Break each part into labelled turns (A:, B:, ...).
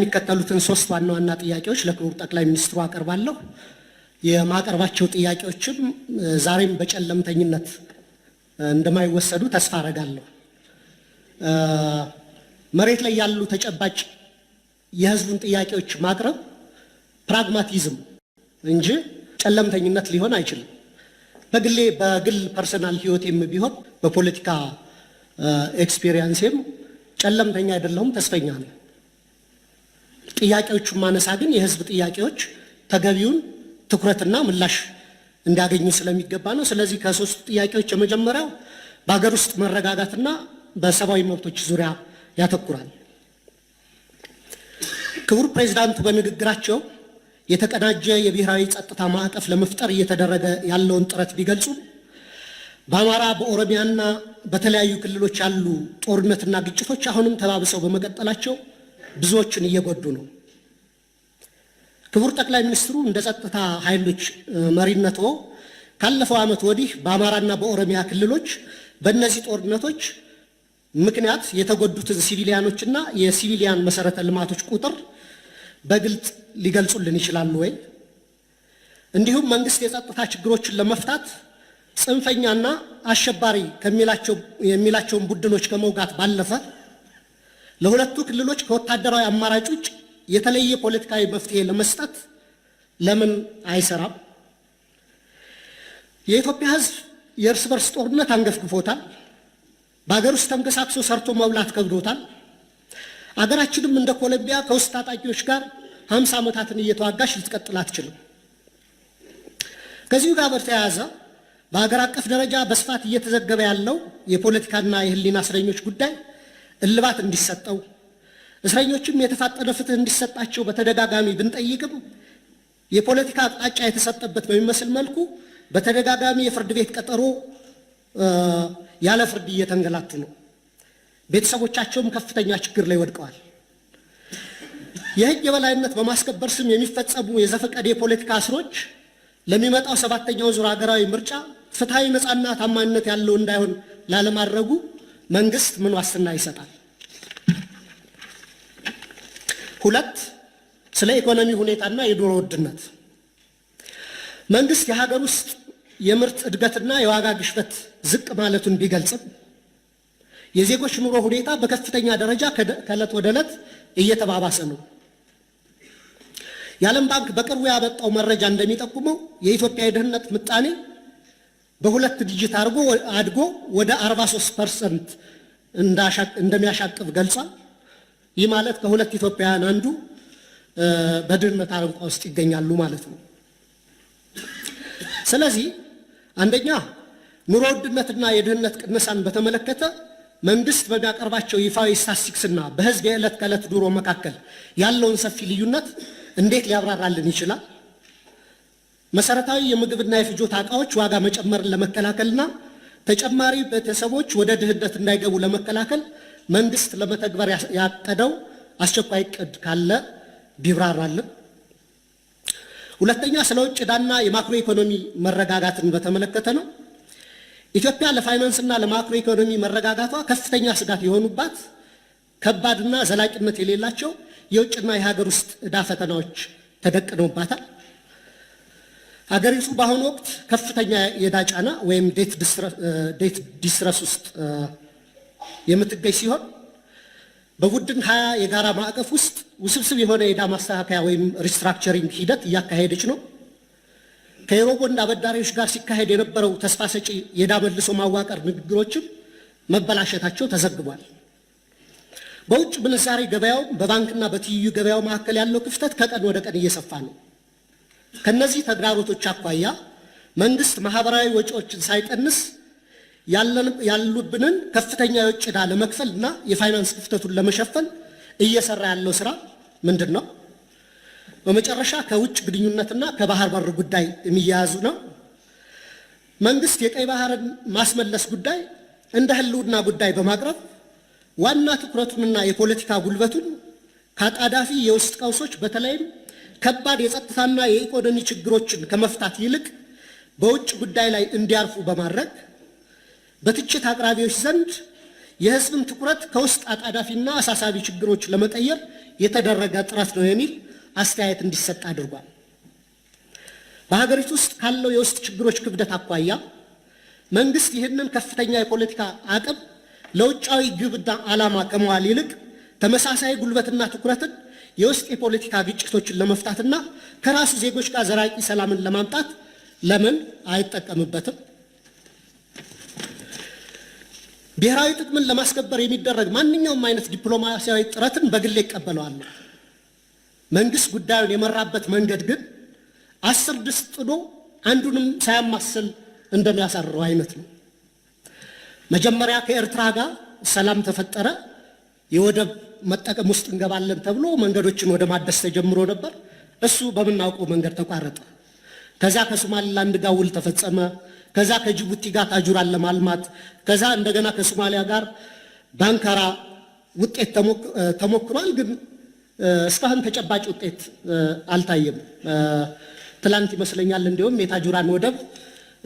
A: የሚከተሉትን ሶስት ዋና ዋና ጥያቄዎች ለክቡር ጠቅላይ ሚኒስትሩ አቀርባለሁ። የማቀርባቸው ጥያቄዎችም ዛሬም በጨለምተኝነት እንደማይወሰዱ ተስፋ አረጋለሁ። መሬት ላይ ያሉ ተጨባጭ የሕዝቡን ጥያቄዎች ማቅረብ pragmatism እንጂ ጨለምተኝነት ሊሆን አይችልም። በግሌ በግል personal ህይወቴም ቢሆን በፖለቲካ experience ኤም ጨለምተኛ አይደለሁም፣ ተስፈኛ ነኝ። ጥያቄዎቹን ማነሳ ግን የህዝብ ጥያቄዎች ተገቢውን ትኩረትና ምላሽ እንዲያገኙ ስለሚገባ ነው። ስለዚህ ከሶስቱ ጥያቄዎች የመጀመሪያው በሀገር ውስጥ መረጋጋትና በሰብአዊ መብቶች ዙሪያ ያተኩራል። ክቡር ፕሬዚዳንቱ በንግግራቸው የተቀናጀ የብሔራዊ ጸጥታ ማዕቀፍ ለመፍጠር እየተደረገ ያለውን ጥረት ቢገልጹም፣ በአማራ፣ በኦሮሚያና በተለያዩ ክልሎች ያሉ ጦርነትና ግጭቶች አሁንም ተባብሰው በመቀጠላቸው ብዙዎችን እየጎዱ ነው። ክቡር ጠቅላይ ሚኒስትሩ፣ እንደ ጸጥታ ኃይሎች መሪነትዎ ካለፈው ዓመት ወዲህ በአማራና በኦሮሚያ ክልሎች በእነዚህ ጦርነቶች ምክንያት የተጎዱትን civilian ኦችና የ civilian መሰረተ ልማቶች ቁጥር በግልጽ ሊገልጹልን ይችላሉ ወይ? እንዲሁም መንግስት የጸጥታ ችግሮችን ለመፍታት ጽንፈኛና አሸባሪ የሚላቸውን ቡድኖች ከመውጋት ባለፈ ለሁለቱ ክልሎች ከወታደራዊ አማራጭ ውጭ የተለየ ፖለቲካዊ መፍትሄ ለመስጠት ለምን አይሰራም? የኢትዮጵያ ሕዝብ የእርስ በርስ ጦርነት አንገፍግፎታል። በሀገር ውስጥ ተንቀሳቅሶ ሰርቶ መብላት ከብዶታል። አገራችንም እንደ ኮሎምቢያ ከውስጥ ታጣቂዎች ጋር 50 ዓመታትን እየተዋጋች ልትቀጥል አትችልም። ከዚሁ ጋር በተያያዘ በሀገር አቀፍ ደረጃ በስፋት እየተዘገበ ያለው የፖለቲካና የሕሊና እስረኞች ጉዳይ እልባት እንዲሰጠው፣ እስረኞችም የተፋጠነ ፍትህ እንዲሰጣቸው በተደጋጋሚ ብንጠይቅም፣ የፖለቲካ አቅጣጫ የተሰጠበት በሚመስል መልኩ በተደጋጋሚ የፍርድ ቤት ቀጠሮ ያለ ፍርድ እየተንገላቱ ነው። ቤተሰቦቻቸውም ከፍተኛ ችግር ላይ ወድቀዋል። የሕግ የበላይነት በማስከበር ስም የሚፈጸሙ የዘፈቀደ የፖለቲካ እስሮች ለሚመጣው ሰባተኛው ዙር ሀገራዊ ምርጫ ፍትሐዊ፣ ነፃና ታማኝነት ያለው እንዳይሆን ላለማድረጉ መንግስት ምን ዋስትና ይሰጣል? ሁለት፣ ስለ ኢኮኖሚ ሁኔታና የኑሮ ውድነት። መንግስት የሀገር ውስጥ የምርት እድገትና የዋጋ ግሽበት ዝቅ ማለቱን ቢገልጽም፣ የዜጎች ኑሮ ሁኔታ በከፍተኛ ደረጃ ከዕለት ወደ ዕለት እየተባባሰ ነው። የዓለም ባንክ በቅርቡ ያወጣው መረጃ እንደሚጠቁመው የኢትዮጵያ የድህነት ምጣኔ በሁለት digit አድርጎ አድጎ ወደ 43% እንደሚያሻቅብ ገልጿል። ይህ ማለት ከሁለት ኢትዮጵያውያን አንዱ በድህነት አረንቋ ውስጥ ይገኛሉ ማለት ነው። ስለዚህ አንደኛ፣ ኑሮ ውድነትና የድህነት ቅነሳን በተመለከተ መንግስት በሚያቀርባቸው ይፋዊ ስታትስቲክስና በህዝብ የዕለት ከዕለት ኑሮ መካከል ያለውን ሰፊ ልዩነት እንዴት ሊያብራራልን ይችላል? መሰረታዊ የምግብና የፍጆታ ዕቃዎች ዋጋ መጨመርን ለመከላከልና ተጨማሪ ቤተሰቦች ወደ ድህነት እንዳይገቡ ለመከላከል መንግስት ለመተግበር ያቀደው አስቸኳይ እቅድ ካለ ቢብራራልን። ሁለተኛ፣ ስለ ውጭ ዕዳና የማክሮ ኢኮኖሚ መረጋጋትን በተመለከተ ነው። ኢትዮጵያ ለፋይናንስና ለማክሮ ኢኮኖሚ መረጋጋቷ ከፍተኛ ስጋት የሆኑባት ከባድና ዘላቂነት የሌላቸው የውጭና የሀገር ውስጥ ዕዳ ፈተናዎች ተደቅነውባታል። ሀገሪቱ በአሁኑ ወቅት ከፍተኛ የዕዳ ጫና ወይም debt distress ውስጥ የምትገኝ ሲሆን፣ በቡድን 20 የጋራ ማዕቀፍ ውስጥ ውስብስብ የሆነ የዕዳ ማስተካከያ ወይም restructuring ሂደት እያካሄደች ነው። ከዩሮቦንድ አበዳሪዎች ጋር ሲካሄድ የነበረው ተስፋ ሰጪ የዕዳ መልሶ ማዋቀር ንግግሮችም መበላሸታቸው ተዘግቧል። በውጭ ምንዛሬ ገበያው በባንክና በትይዩ ገበያው መካከል ያለው ክፍተት ከቀን ወደ ቀን እየሰፋ ነው። ከነዚህ ተግዳሮቶች አኳያ መንግስት ማህበራዊ ወጪዎችን ሳይቀንስ ያሉብንን ከፍተኛ የውጭ ዕዳ ለመክፈል እና የፋይናንስ ክፍተቱን ለመሸፈን እየሰራ ያለው ስራ ምንድን ነው? በመጨረሻ ከውጭ ግንኙነትና ከባህር በር ጉዳይ የሚያያዙ ነው። መንግስት የቀይ ባህርን ማስመለስ ጉዳይ እንደ ህልውና ጉዳይ በማቅረብ ዋና ትኩረቱንና የፖለቲካ ጉልበቱን ከአጣዳፊ የውስጥ ቀውሶች፣ በተለይም ከባድ የጸጥታና የኢኮኖሚ ችግሮችን ከመፍታት ይልቅ በውጭ ጉዳይ ላይ እንዲያርፉ በማድረግ በትችት አቅራቢዎች ዘንድ የሕዝብን ትኩረት ከውስጥ አጣዳፊና አሳሳቢ ችግሮች ለመቀየር የተደረገ ጥረት ነው የሚል አስተያየት እንዲሰጥ አድርጓል። በሀገሪቱ ውስጥ ካለው የውስጥ ችግሮች ክብደት አኳያ መንግስት ይህንን ከፍተኛ የፖለቲካ አቅም ለውጫዊ ግብና ዓላማ ከመዋል ይልቅ ተመሳሳይ ጉልበትና ትኩረትን የውስጥ የፖለቲካ ግጭቶችን ለመፍታትና ከራሱ ዜጎች ጋር ዘላቂ ሰላምን ለማምጣት ለምን አይጠቀምበትም? ብሔራዊ ጥቅምን ለማስከበር የሚደረግ ማንኛውም አይነት ዲፕሎማሲያዊ ጥረትን በግሌ እቀበለዋለሁ። መንግስት ጉዳዩን የመራበት መንገድ ግን 10 ድስት ጥዶ አንዱንም ሳያማስል እንደሚያሳርረው አይነት ነው። መጀመሪያ ከኤርትራ ጋር ሰላም ተፈጠረ። የወደብ መጠቀም ውስጥ እንገባለን ተብሎ መንገዶችን ወደ ማደስ ተጀምሮ ነበር። እሱ በምናውቀው መንገድ ተቋረጠ። ከዛ ከሶማሊላንድ ጋር ውል ተፈጸመ። ከዛ ከጅቡቲ ጋር ታጁራን ለማልማት፣ ከዛ እንደገና ከሶማሊያ ጋር በአንካራ ውጤት ተሞክሯል። ግን እስካሁን ተጨባጭ ውጤት አልታየም። ትላንት ይመስለኛል እንዲሁም የታጁራን ወደብ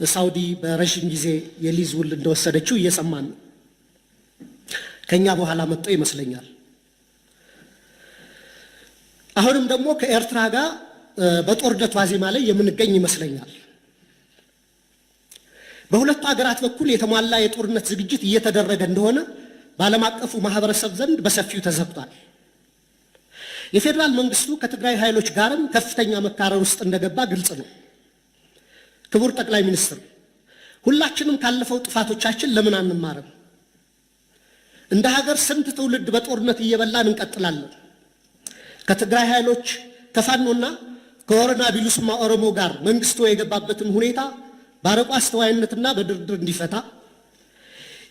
A: ሳውዲ በረዥም ጊዜ የሊዝ ውል እንደወሰደችው እየሰማን ነው። ከኛ በኋላ መጥቶ ይመስለኛል። አሁንም ደግሞ ከኤርትራ ጋር በጦርነት ዋዜማ ላይ የምንገኝ ይመስለኛል። በሁለቱ ሀገራት በኩል የተሟላ የጦርነት ዝግጅት እየተደረገ እንደሆነ በዓለም አቀፉ ማህበረሰብ ዘንድ በሰፊው ተዘግቷል። የፌዴራል መንግስቱ ከትግራይ ኃይሎች ጋርም ከፍተኛ መካረር ውስጥ እንደገባ ግልጽ ነው። ክቡር ጠቅላይ ሚኒስትር፣ ሁላችንም ካለፈው ጥፋቶቻችን ለምን አንማርም? እንደ ሀገር ስንት ትውልድ በጦርነት እየበላን እንቀጥላለን? ከትግራይ ኃይሎች፣ ከፋኖና ከወረና ቢሉስማ ኦሮሞ ጋር መንግስቱ የገባበትን ሁኔታ በአርቆ አስተዋይነትና በድርድር እንዲፈታ፣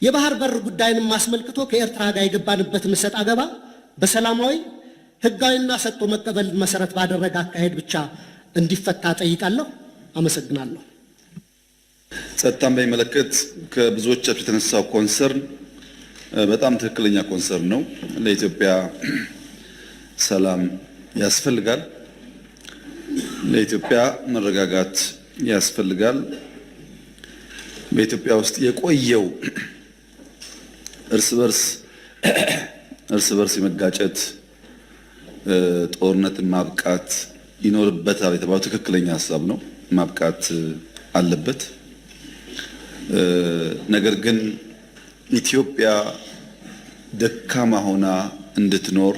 A: የባህር በር ጉዳይንም አስመልክቶ ከኤርትራ ጋር የገባንበትን እሰጥ አገባ በሰላማዊ፣ ህጋዊና ሰጥቶ መቀበል መሰረት ባደረገ አካሄድ ብቻ እንዲፈታ ጠይቃለሁ። አመሰግናለሁ።
B: ጸጥታን በሚመለከት ከብዙዎቻችሁ የተነሳው concern በጣም ትክክለኛ concern ነው። ለኢትዮጵያ ሰላም ያስፈልጋል። ለኢትዮጵያ መረጋጋት ያስፈልጋል። በኢትዮጵያ ውስጥ የቆየው እርስ በርስ የመጋጨት ጦርነትን ማብቃት ይኖርበታል የተባለው ትክክለኛ ሀሳብ ነው። ማብቃት አለበት። ነገር ግን ኢትዮጵያ ደካማ ሆና እንድትኖር፣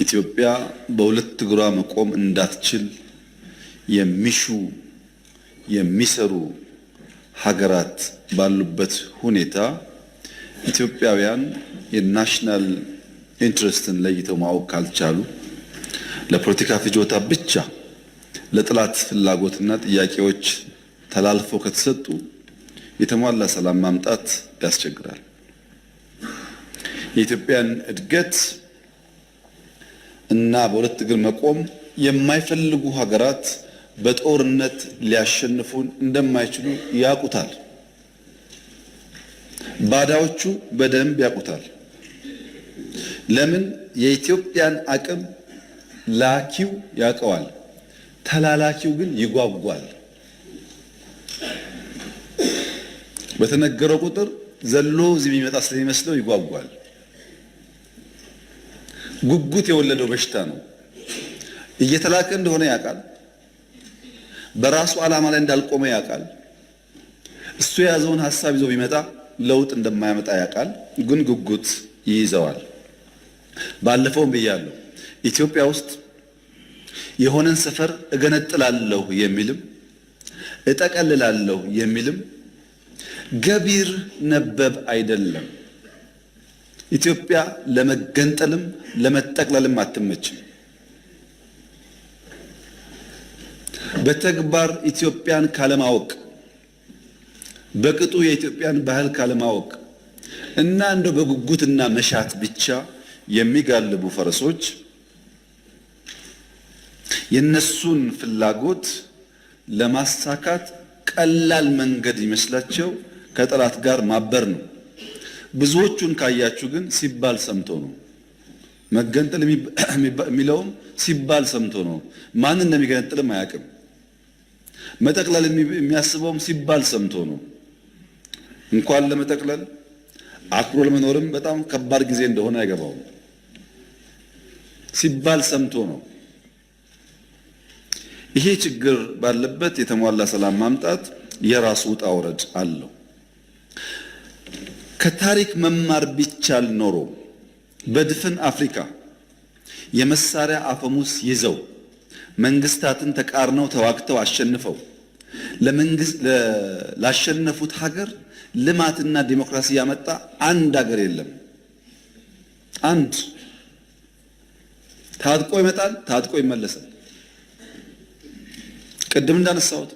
B: ኢትዮጵያ በሁለት እግሯ መቆም እንዳትችል የሚሹ፣ የሚሰሩ ሀገራት ባሉበት ሁኔታ ኢትዮጵያውያን የ national interest ን ለይተው ማወቅ ካልቻሉ፣ ለፖለቲካ ፍጆታ ብቻ ለጠላት ፍላጎትና ጥያቄዎች ተላልፈው ከተሰጡ የተሟላ ሰላም ማምጣት ያስቸግራል። የኢትዮጵያን እድገት እና በሁለት እግር መቆም የማይፈልጉ ሀገራት በጦርነት ሊያሸንፉን እንደማይችሉ ያውቁታል። ባዳዎቹ በደንብ ያውቁታል። ለምን? የኢትዮጵያን አቅም ላኪው ያውቀዋል፣ ተላላኪው ግን ይጓጓል። በተነገረው ቁጥር ዘሎ እዚህ የሚመጣ ስለሚመስለው ይጓጓል። ጉጉት የወለደው በሽታ ነው። እየተላከ እንደሆነ ያውቃል። በራሱ ዓላማ ላይ እንዳልቆመ ያውቃል። እሱ የያዘውን ሀሳብ ይዞ ቢመጣ ለውጥ እንደማያመጣ ያውቃል። ግን ጉጉት ይይዘዋል። ባለፈውም ብያለሁ። ኢትዮጵያ ውስጥ የሆነን ሰፈር እገነጥላለሁ የሚልም እጠቀልላለሁ የሚልም ገቢር ነበብ አይደለም። ኢትዮጵያ ለመገንጠልም ለመጠቅለልም አትመችም። በተግባር ኢትዮጵያን ካለማወቅ፣ በቅጡ የኢትዮጵያን ባህል ካለማወቅ እና እንደው በጉጉትና መሻት ብቻ የሚጋልቡ ፈረሶች የነሱን ፍላጎት ለማሳካት ቀላል መንገድ ይመስላቸው ከጠላት ጋር ማበር ነው። ብዙዎቹን ካያችሁ ግን ሲባል ሰምቶ ነው። መገንጠል የሚለውም ሲባል ሰምቶ ነው። ማን እንደሚገነጥልም አያውቅም። መጠቅለል የሚያስበውም ሲባል ሰምቶ ነው። እንኳን ለመጠቅለል፣ አክብሮ ለመኖርም በጣም ከባድ ጊዜ እንደሆነ አይገባውም ሲባል ሰምቶ ነው። ይሄ ችግር ባለበት የተሟላ ሰላም ማምጣት የራሱ ውጣ ውረድ አለው። ከታሪክ መማር ቢቻል ኖሮ በድፍን አፍሪካ የመሳሪያ አፈሙዝ ይዘው መንግስታትን ተቃርነው ተዋግተው አሸንፈው ለመንግስት ላሸነፉት ሀገር ልማትና ዲሞክራሲ ያመጣ አንድ ሀገር የለም። አንድ ታጥቆ ይመጣል፣ ታጥቆ ይመለሳል። ቅድም እንዳነሳሁት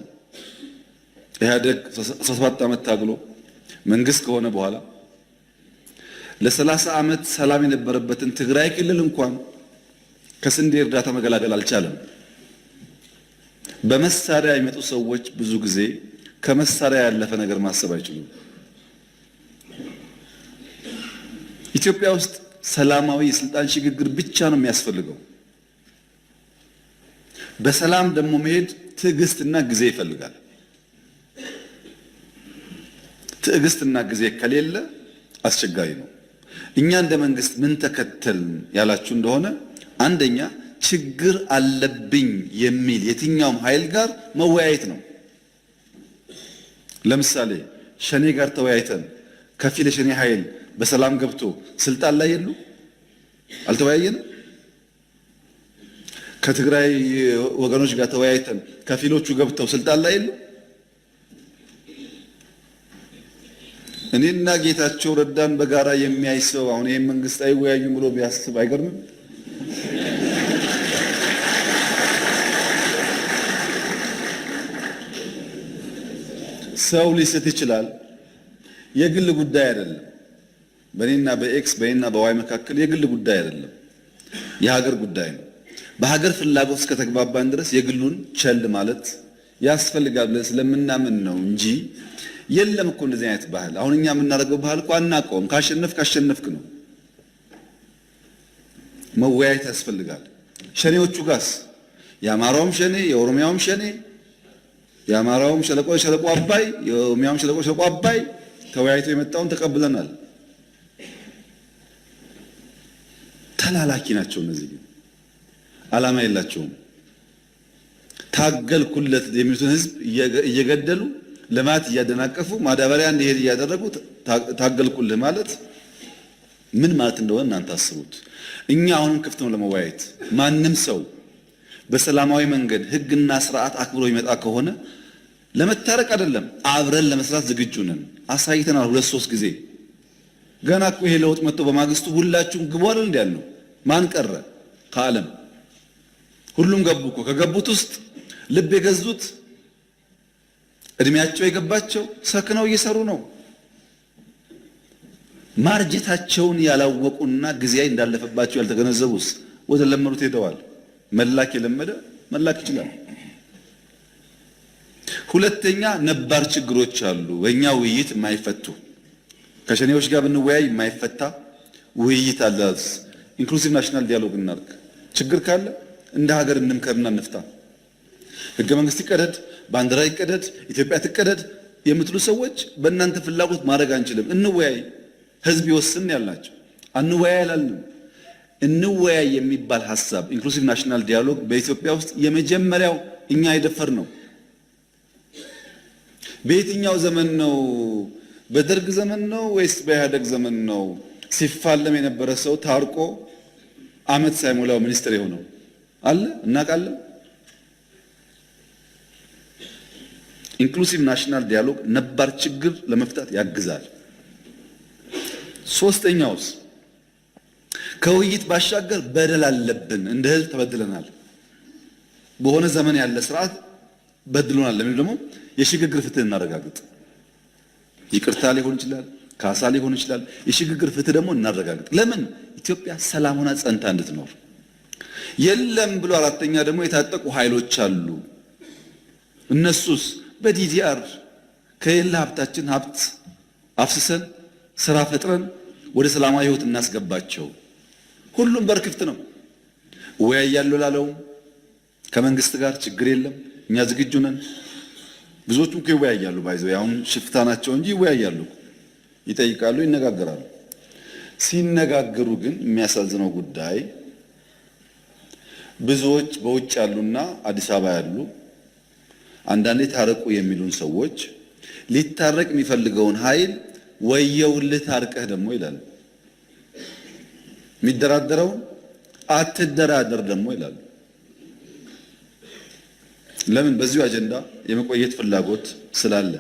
B: ኢህአዴግ 17 ዓመት ታግሎ መንግስት ከሆነ በኋላ ለ30 ዓመት ሰላም የነበረበትን ትግራይ ክልል እንኳን ከስንዴ እርዳታ መገላገል አልቻለም። በመሳሪያ የሚመጡ ሰዎች ብዙ ጊዜ ከመሳሪያ ያለፈ ነገር ማሰብ አይችሉም። ኢትዮጵያ ውስጥ ሰላማዊ የስልጣን ሽግግር ብቻ ነው የሚያስፈልገው። በሰላም ደግሞ መሄድ ትዕግስትና ጊዜ ይፈልጋል። ትዕግስትና ጊዜ ከሌለ አስቸጋሪ ነው። እኛ እንደ መንግስት ምን ተከተልን ያላችሁ እንደሆነ አንደኛ ችግር አለብኝ የሚል የትኛውም ኃይል ጋር መወያየት ነው። ለምሳሌ ሸኔ ጋር ተወያይተን ከፊል የሸኔ ኃይል በሰላም ገብቶ ስልጣን ላይ የሉ አልተወያየንም። ከትግራይ ወገኖች ጋር ተወያይተን ከፊሎቹ ገብተው ስልጣን ላይ የሉ። እኔና ጌታቸው ረዳን በጋራ የሚያይ ሰው አሁን ይህን መንግስት አይወያዩም ብሎ ቢያስብ አይገርምም? ሰው ሊስት ይችላል። የግል ጉዳይ አይደለም። በእኔና በ X በእኔና በ Y መካከል የግል ጉዳይ አይደለም፣ የሀገር ጉዳይ ነው። በሀገር ፍላጎት እስከተግባባን ድረስ የግሉን ቸል ማለት ያስፈልጋል ብለን ስለምናምን ነው እንጂ የለም እኮ እንደዚህ አይነት ባህል። አሁን እኛ የምናደርገው ባህል እኮ አናውቀውም። ካሸነፍክ አሸነፍክ ነው። መወያየት ያስፈልጋል። ሸኔዎቹ ጋስ የአማራውም ሸኔ የኦሮሚያውም ሸኔ የአማራውም ሸለቆ ሸለቆ አባይ የኦሮሚያውም ሸለቆ ሸለቆ አባይ ተወያይቶ የመጣውን ተቀብለናል። ተላላኪ ናቸው እነዚህ፣ ግን ዓላማ የላቸውም። ታገልኩለት የሚሉትን ህዝብ እየገደሉ ልማት እያደናቀፉ ማዳበሪያ እንዲሄድ እያደረጉ ታገልኩልህ ማለት ምን ማለት እንደሆነ እናንተ አስቡት። እኛ አሁንም ክፍት ነው ለመወያየት። ማንም ሰው በሰላማዊ መንገድ ህግና ስርዓት አክብሮ ይመጣ ከሆነ ለመታረቅ አይደለም አብረን ለመስራት ዝግጁ ነን። አሳይተናል ሁለት ሶስት ጊዜ። ገና እኮ ይሄ ለውጥ መጥቶ በማግስቱ ሁላችሁም ግቡ አይደል እንዴ ያልነው? ማን ቀረ ከዓለም? ሁሉም ገቡ እኮ። ከገቡት ውስጥ ልብ የገዙት እድሜያቸው የገባቸው ሰክነው እየሰሩ ነው። ማርጀታቸውን ያላወቁና ጊዜ እንዳለፈባቸው ያልተገነዘቡስ ወደ ለመዱት ሄደዋል። መላክ የለመደ መላክ ይችላል። ሁለተኛ ነባር ችግሮች አሉ፣ በእኛ ውይይት የማይፈቱ ከሸኔዎች ጋር ብንወያይ የማይፈታ ውይይት አለ። Inclusive national dialogue እናድርግ። ችግር ካለ እንደ ሀገር እንምከርና እንፍታ። ህገ መንግስት ይቀደድ፣ ባንዲራ ይቀደድ፣ ኢትዮጵያ ትቀደድ የምትሉ ሰዎች በእናንተ ፍላጎት ማድረግ አንችልም። እንወያይ፣ ህዝብ ይወስን ያልናቸው አንወያይ አላልንም። እንወያይ የሚባል ሀሳብ inclusive national dialogue በኢትዮጵያ ውስጥ የመጀመሪያው እኛ የደፈርነው። በየትኛው ዘመን ነው? በደርግ ዘመን ነው ወይስ በኢህአደግ ዘመን ነው ሲፋለም የነበረ ሰው ታርቆ አመት ሳይሞላው ሚኒስትር የሆነው አለ? እናውቃለን። Inclusive national dialogue ነባር ችግር ለመፍታት ያግዛል። ሶስተኛውስ ከውይይት ባሻገር በደል አለብን፣ እንደ ህዝብ ተበድለናል፣ በሆነ ዘመን ያለ ስርዓት በድሎናል ለሚሉ ደግሞ የሽግግር ፍትህ እናረጋግጥ። ይቅርታ ሊሆን ይችላል፣ ካሳ ሊሆን ይችላል። የሽግግር ፍትህ ደግሞ እናረጋግጥ። ለምን ኢትዮጵያ ሰላም ሆና ጸንታ እንድትኖር። የለም ብሎ አራተኛ ደግሞ የታጠቁ ኃይሎች አሉ። እነሱስ በ DDR ከሌለ ሀብታችን ሀብት አፍስሰን ስራ ፈጥረን ወደ ሰላማዊ ህይወት እናስገባቸው። ሁሉም በር ክፍት ነው። እወያያለሁ ላለውም ከመንግስት ጋር ችግር የለም፣ እኛ ዝግጁ ነን። ብዙዎቹም እኮ ይወያያሉ። By the way አሁን ሽፍታ ናቸው እንጂ ይወያያሉ። ይጠይቃሉ፣ ይነጋገራሉ። ሲነጋገሩ ግን የሚያሳዝነው ጉዳይ ብዙዎች በውጭ ያሉና አዲስ አበባ ያሉ አንዳንዴ ታረቁ የሚሉን ሰዎች ሊታረቅ የሚፈልገውን ኃይል ወየውልህ ታርቀህ ደግሞ ይላሉ። የሚደራደረውን አትደራደር ደግሞ ይላሉ። ለምን? በዚሁ አጀንዳ የመቆየት ፍላጎት ስላለ።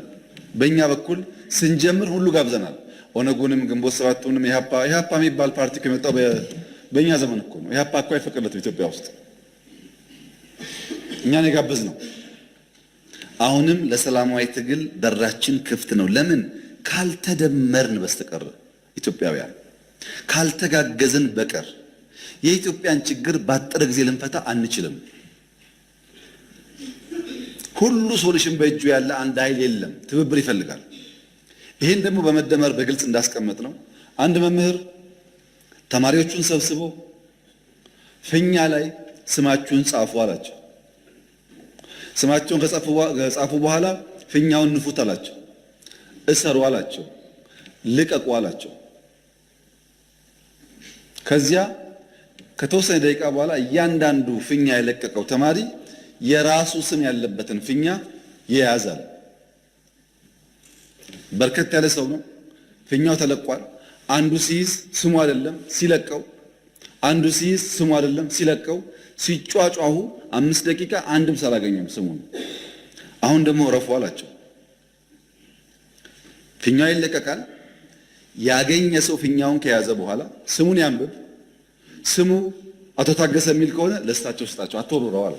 B: በእኛ በኩል ስንጀምር ሁሉ ጋብዘናል። ኦነጉንም፣ ግንቦት ሰባቱንም፣ ኢህአፓ ኢህአፓ የሚባል ፓርቲ የመጣው በእኛ ዘመን እኮ ነው። ኢህአፓ እኮ አይፈቀድለትም ኢትዮጵያ ውስጥ፣ እኛን የጋበዝ ነው። አሁንም ለሰላማዊ ትግል በራችን ክፍት ነው። ለምን? ካልተደመርን በስተቀር ኢትዮጵያውያን ካልተጋገዝን በቀር የኢትዮጵያን ችግር ባጠረ ጊዜ ልንፈታ አንችልም። ሁሉ solution በእጁ ያለ አንድ ኃይል የለም። ትብብር ይፈልጋል። ይህን ደግሞ በመደመር በግልጽ እንዳስቀመጥ ነው። አንድ መምህር ተማሪዎቹን ሰብስቦ ፊኛ ላይ ስማችሁን ጻፉ አላቸው። ስማቸውን ከጻፉ በኋላ ፊኛውን ንፉት አላቸው። እሰሩ አላቸው። ልቀቁ አላቸው። ከዚያ ከተወሰነ ደቂቃ በኋላ እያንዳንዱ ፊኛ የለቀቀው ተማሪ የራሱ ስም ያለበትን ፊኛ ይያዛል። በርከት ያለ ሰው ነው። ፊኛው ተለቋል። አንዱ ሲይዝ ስሙ አይደለም ሲለቀው፣ አንዱ ሲይዝ ስሙ አይደለም ሲለቀው፣ ሲጯጯሁ 5 ደቂቃ አንድም ሳላገኘም ስሙን። አሁን ደግሞ እረፉ አላቸው። ፊኛው ይለቀቃል። ያገኘ ሰው ፊኛውን ከያዘ በኋላ ስሙን ያንብብ። ስሙ አቶ ታገሰ የሚል ከሆነ ለእሳቸው ስጣቸው፣ አትወርውረው አለ።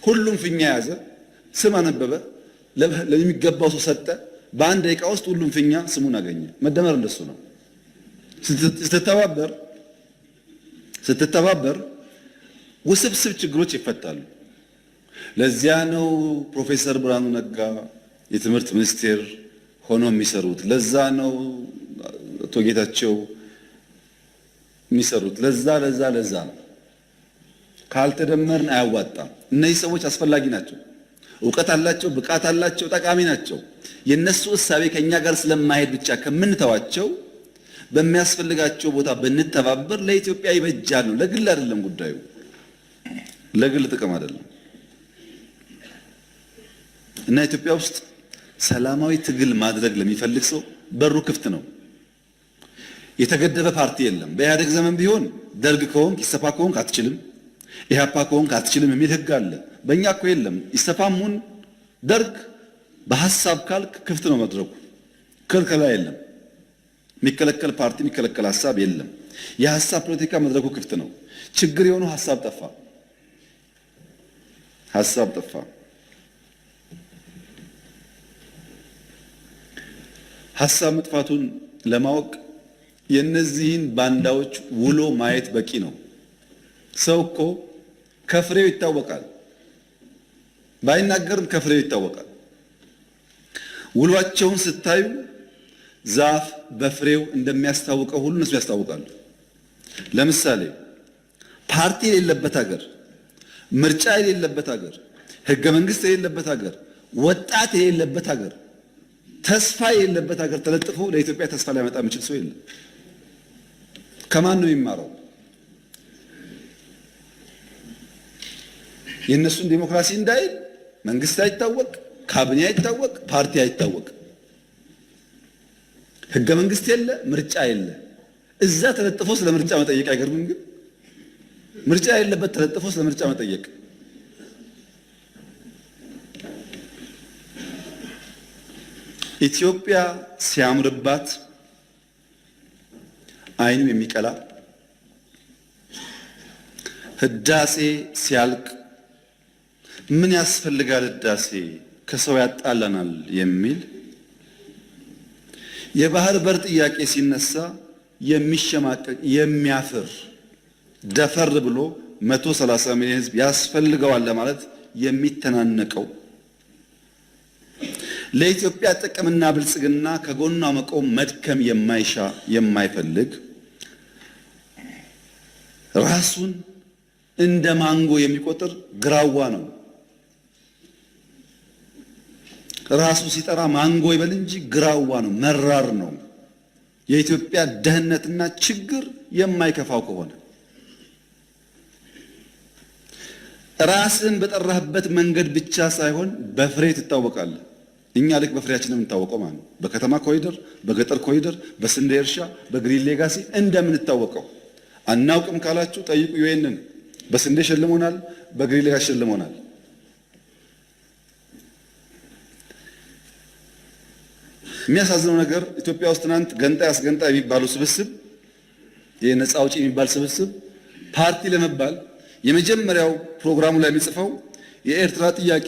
B: ሁሉም ፊኛ ያዘ፣ ስም አነበበ፣ ለሚገባው ሰው ሰጠ። በአንድ ደቂቃ ውስጥ ሁሉም ፊኛ ስሙን አገኘ። መደመር እንደሱ ነው። ስትተባበር ስትተባበር ውስብስብ ችግሮች ይፈታሉ። ለዚያ ነው ፕሮፌሰር ብርሃኑ ነጋ የትምህርት ሚኒስቴር ሆኖ የሚሰሩት። ለዛ ነው አቶ ጌታቸው የሚሰሩት። ለዛ ለዛ ለዛ ነው። ካልተደመርን አያዋጣም። እነዚህ ሰዎች አስፈላጊ ናቸው። እውቀት አላቸው፣ ብቃት አላቸው፣ ጠቃሚ ናቸው። የነሱ እሳቤ ከኛ ጋር ስለማይሄድ ብቻ ከምንተዋቸው በሚያስፈልጋቸው ቦታ ብንተባበር ለኢትዮጵያ ይበጃል ነው። ለግል አይደለም ጉዳዩ፣ ለግል ጥቅም አይደለም። እና ኢትዮጵያ ውስጥ ሰላማዊ ትግል ማድረግ ለሚፈልግ ሰው በሩ ክፍት ነው። የተገደበ ፓርቲ የለም። በኢህአዴግ ዘመን ቢሆን ደርግ ከሆንክ ኢሰፓ ከሆንክ አትችልም፣ ኢህአፓ ከሆንክ አትችልም የሚል ህግ አለ። በእኛ እኮ የለም። ኢሰፓም ሁን ደርግ በሀሳብ ካልክ ክፍት ነው መድረኩ። ክልከላ የለም። የሚከለከል ፓርቲ የሚከለከል ሀሳብ የለም። የሀሳብ ፖለቲካ መድረኩ ክፍት ነው። ችግር የሆነው ሀሳብ ጠፋ፣ ሀሳብ ጠፋ። ሀሳብ መጥፋቱን ለማወቅ የእነዚህን ባንዳዎች ውሎ ማየት በቂ ነው። ሰው እኮ ከፍሬው ይታወቃል። ባይናገርም ከፍሬው ይታወቃል። ውሏቸውን ስታዩ ዛፍ በፍሬው እንደሚያስታውቀው ሁሉ እነሱ ያስታውቃሉ። ለምሳሌ ፓርቲ የሌለበት ሀገር፣ ምርጫ የሌለበት ሀገር፣ ህገ መንግስት የሌለበት ሀገር፣ ወጣት የሌለበት ሀገር፣ ተስፋ የሌለበት ሀገር ተለጥፎ ለኢትዮጵያ ተስፋ ሊያመጣ የሚችል ሰው የለም። ከማን ነው የሚማረው? የእነሱን ዲሞክራሲ እንዳይል መንግስት አይታወቅ፣ ካቢኔ አይታወቅ፣ ፓርቲ አይታወቅ፣ ህገ መንግስት የለ፣ ምርጫ የለ። እዛ ተለጥፎ ስለ ምርጫ መጠየቅ አይገርምም? ግን ምርጫ የሌለበት ተለጥፎ ስለ ምርጫ መጠየቅ። ኢትዮጵያ ሲያምርባት አይኑ የሚቀላ፣ ህዳሴ ሲያልቅ ምን ያስፈልጋል ህዳሴ ከሰው ያጣላናል የሚል፣ የባህር በር ጥያቄ ሲነሳ የሚሸማቀቅ የሚያፍር፣ ደፈር ብሎ 130 ሚሊዮን ህዝብ ያስፈልገዋል ለማለት የሚተናነቀው፣ ለኢትዮጵያ ጥቅምና ብልጽግና ከጎኗ መቆም መድከም የማይሻ የማይፈልግ፣ ራሱን እንደ ማንጎ የሚቆጥር ግራዋ ነው። ራሱ ሲጠራ ማንጎ ይበል እንጂ ግራዋ ነው፣ መራር ነው። የኢትዮጵያ ደህንነትና ችግር የማይከፋው ከሆነ ራስን በጠራህበት መንገድ ብቻ ሳይሆን በፍሬ ትታወቃለህ። እኛ ልክ በፍሬያችን የምንታወቀው ማለት ነው። በከተማ ኮሪደር፣ በገጠር ኮሪደር፣ በስንዴ እርሻ፣ በ Green Legacy እንደምንታወቀው አናውቅም ካላችሁ ጠይቁ። UN ን በስንዴ ሸልሞናል፣ በ Green Legacy ሸልሞናል። የሚያሳዝነው ነገር ኢትዮጵያ ውስጥ ትናንት ገንጣይ አስገንጣይ የሚባሉ ስብስብ የነፃ አውጪ የሚባል ስብስብ ፓርቲ ለመባል የመጀመሪያው ፕሮግራሙ ላይ የሚጽፈው የኤርትራ ጥያቄ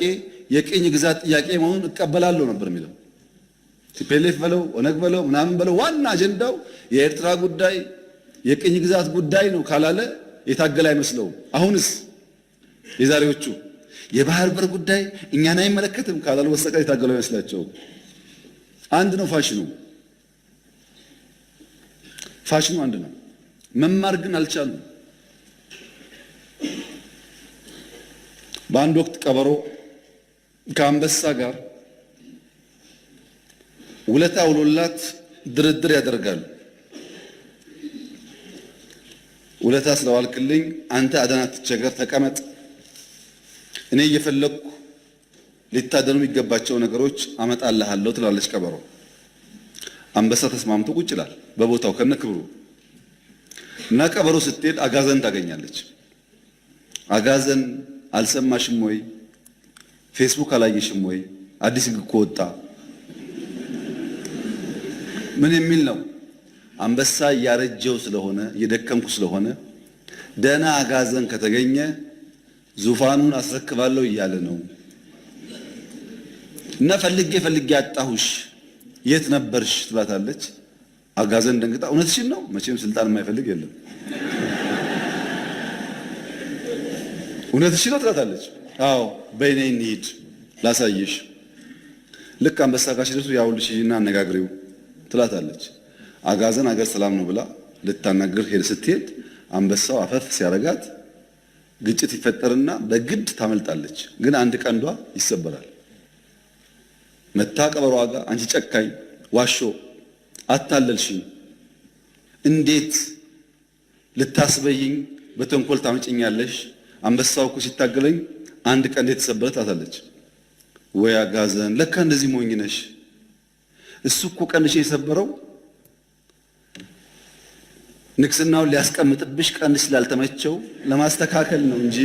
B: የቅኝ ግዛት ጥያቄ መሆኑን እቀበላለሁ ነበር የሚለው። TPLF በለው ኦነግ በለው ምናምን በለው ዋና አጀንዳው የኤርትራ ጉዳይ የቅኝ ግዛት ጉዳይ ነው ካላለ የታገለ አይመስለውም። አሁንስ የዛሬዎቹ የባህር በር ጉዳይ እኛን አይመለከትም ካላሉ በስተቀር የታገሉ አይመስላቸውም። አንድ ነው ፋሽኑ፣ ፋሽኑ አንድ ነው። መማር ግን አልቻሉም። በአንድ ወቅት ቀበሮ ከአንበሳ ጋር ውለታ ውሎላት ድርድር ያደርጋሉ። ውለታ ስለዋልክልኝ አንተ አደን አትቸገር፣ ተቀመጥ፣ እኔ እየፈለግኩ ሊታደኑ የሚገባቸው ነገሮች አመጣልሃለሁ ትላለች ቀበሮ። አንበሳ ተስማምቶ ቁጭ ይላል በቦታው ከነ ክብሩ እና ቀበሮ ስትሄድ አጋዘን ታገኛለች። አጋዘን አልሰማሽም ወይ? ፌስቡክ አላየሽም ወይ? አዲስ ሕግ እኮ ወጣ። ምን የሚል ነው? አንበሳ እያረጀው ስለሆነ እየደከምኩ ስለሆነ ደህና አጋዘን ከተገኘ ዙፋኑን አስረክባለሁ እያለ ነው። እና ፈልጌ ፈልጌ አጣሁሽ፣ የት ነበርሽ ትላታለች። አጋዘን ደንግጣ እውነትሽን ነው፣ መቼም ስልጣን የማይፈልግ የለም። እውነትሽን ነው ትላታለች። አዎ በይኔ እንሂድ ላሳይሽ። ልክ አንበሳ ጋር ሲደርሱ ያውልሽ እና አነጋግሪው ትላታለች። አጋዘን አገር ሰላም ነው ብላ ልታናግር ሄድ ስትሄድ አንበሳው አፈፍ ሲያረጋት ግጭት ይፈጠርና በግድ ታመልጣለች። ግን አንድ ቀንዷ ይሰበራል። መታ ቀበሮዋ ጋር አንቺ ጨካኝ ዋሾ አታለልሽኝ፣ እንዴት ልታስበይኝ በተንኮል ታመጭኛለሽ? አንበሳው እኮ ሲታገለኝ አንድ ቀንድ የተሰበረ ትላታለች። ወይ አጋዘን ለካ እንደዚህ ሞኝ ነሽ። እሱ እኮ ቀንድሽ የሰበረው ንግስናውን ሊያስቀምጥብሽ ቀንድ ስላልተመቸው ለማስተካከል ነው እንጂ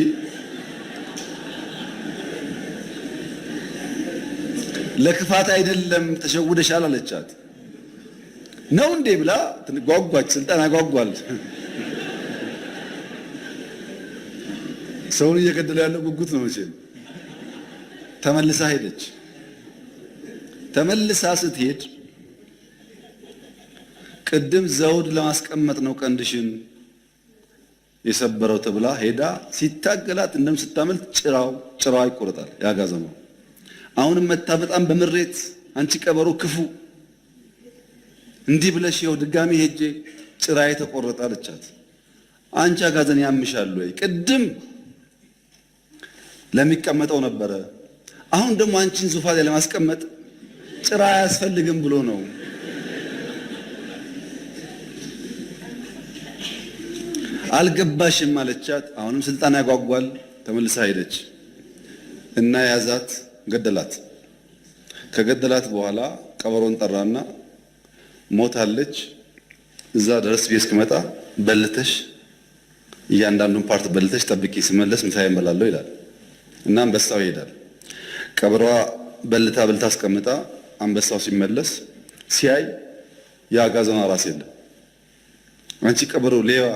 B: ለክፋት አይደለም፣ ተሸውደሻል አለቻት። ነው እንዴ ብላ ጓጓች። ስልጣን ያጓጓል። ሰውን እየገደለ ያለው ጉጉት ነው መቼም። ተመልሳ ሄደች። ተመልሳ ስትሄድ ቅድም ዘውድ ለማስቀመጥ ነው ቀንድሽን የሰበረው ተብላ ሄዳ ሲታገላት እንደም ስታመልጥ ጭራው ጭራዋ ይቆረጣል። ያጋዘነው አሁንም መታ በጣም በምሬት አንቺ ቀበሮ ክፉ እንዲህ ብለሽ ይኸው ድጋሚ ሄጄ ጭራዬ ተቆረጠ አለቻት። አንቺ አጋዘን ያምሻል ወይ? ቅድም ለሚቀመጠው ነበረ፣ አሁን ደግሞ አንቺን ዙፋን ላይ ለማስቀመጥ ጭራ አያስፈልግም ብሎ ነው። አልገባሽም አለቻት። አሁንም ስልጣን ያጓጓል። ተመልሳ ሄደች እና ያዛት፣ ገደላት። ከገደላት በኋላ ቀበሮን ጠራና ሞታለች፣ እዛ ድረስ ብዬ እስክመጣ በልተሽ እያንዳንዱን part በልተሽ ጠብቂ፣ ስመለስ ምሳዬን እበላለሁ ይላል እና አንበሳው ይሄዳል። ቀበሮዋ በልታ በልታ አስቀምጣ አንበሳው ሲመለስ ሲያይ የአጋዘኗ ራስ የለም። አንቺ ቀበሮ ሌባ